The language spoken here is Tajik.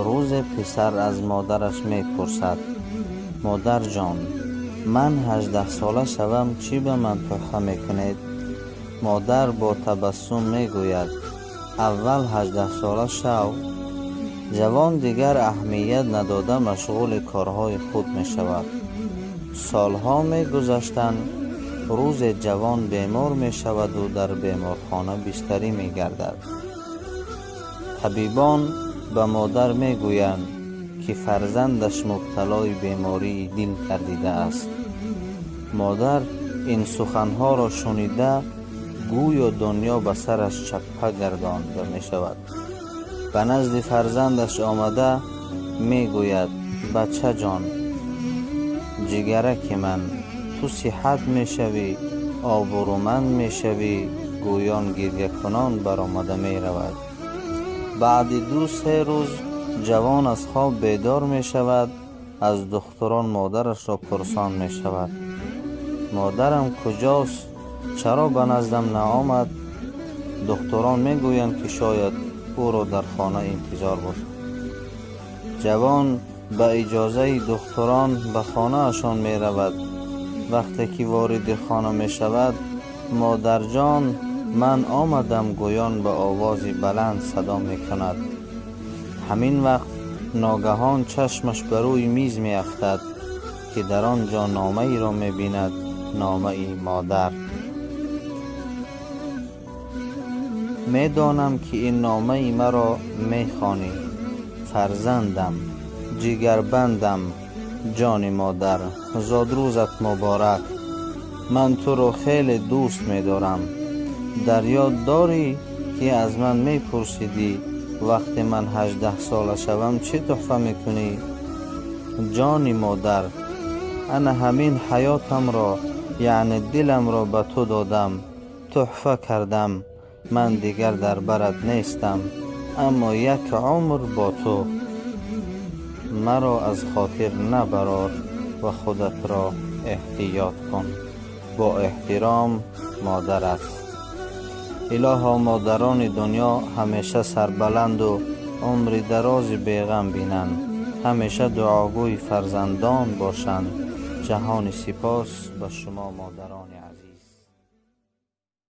Рӯзе писар аз модараш мепурсад: модарҷон, ман 18сола шавам, чӣ ба ман тӯҳфа мекунед? Модар бо табассум мегӯяд: аввал 18сола шав. Ҷавон дигар аҳамият надода машғули корҳои худ мешавад. Солҳо мегузаштанд. Рӯзе ҷавон бемор мешаваду дар беморхона бистарӣ мегардад. Табибон ба модар мегӯянд, ки фарзандаш мубталои бемории дил гардидааст. Модар ин суханҳоро шунида, гӯё дунё ба сараш чаппа гардонда мешавад. Ба назди фарзандаш омада мегӯяд: бачаҷон, ҷигараки ман, ту сиҳат мешавӣ, обрӯманд мешавӣ. Гӯён гирякунон баромада меравад. Баъди 2-3 рӯз ҷавон аз хоб бедор мешавад. Аз духтурон модарашро пурсон мешавад: модарам куҷост? Чаро ба наздам наомад? Духтурон мегӯянд, ки шояд ӯро дар хона интизор бошад. Ҷавон ба иҷозаи духтурон ба хонаашон меравад. Вақте ки вориди хона мешавад, модарҷон, ман омадам, гӯён ба овози баланд садо мекунад. Ҳамин вақт ногаҳон чашмаш ба рӯи миз меафтад, ки дар он ҷо номаеро мебинад, номаи модар. Медонам, ки ин номаи маро мехонӣ. Фарзандам, ҷигарбандам, ҷони модар, зодрӯзат муборак. Ман туро хеле дӯст медорам. Дар ёд дорӣ, ки аз ман мепурсидӣ, вақте ман 18сола шавам, чӣ тӯҳфа мекунӣ? Ҷони модар, ана ҳамин ҳаётамро, яъне диламро ба ту додам, тӯҳфа кардам. Ман дигар дар барат нестам, аммо як умр бо ту. Маро аз хотир набарор ва худатро эҳтиёт кун. Бо эҳтиром, модарат. Илоҳо, модарони дунё ҳамеша сарбаланду умри дарози беғам бинанд, ҳамеша дуогӯи фарзандон бошанд. Ҷаҳони сипос ба шумо, модарони азиз.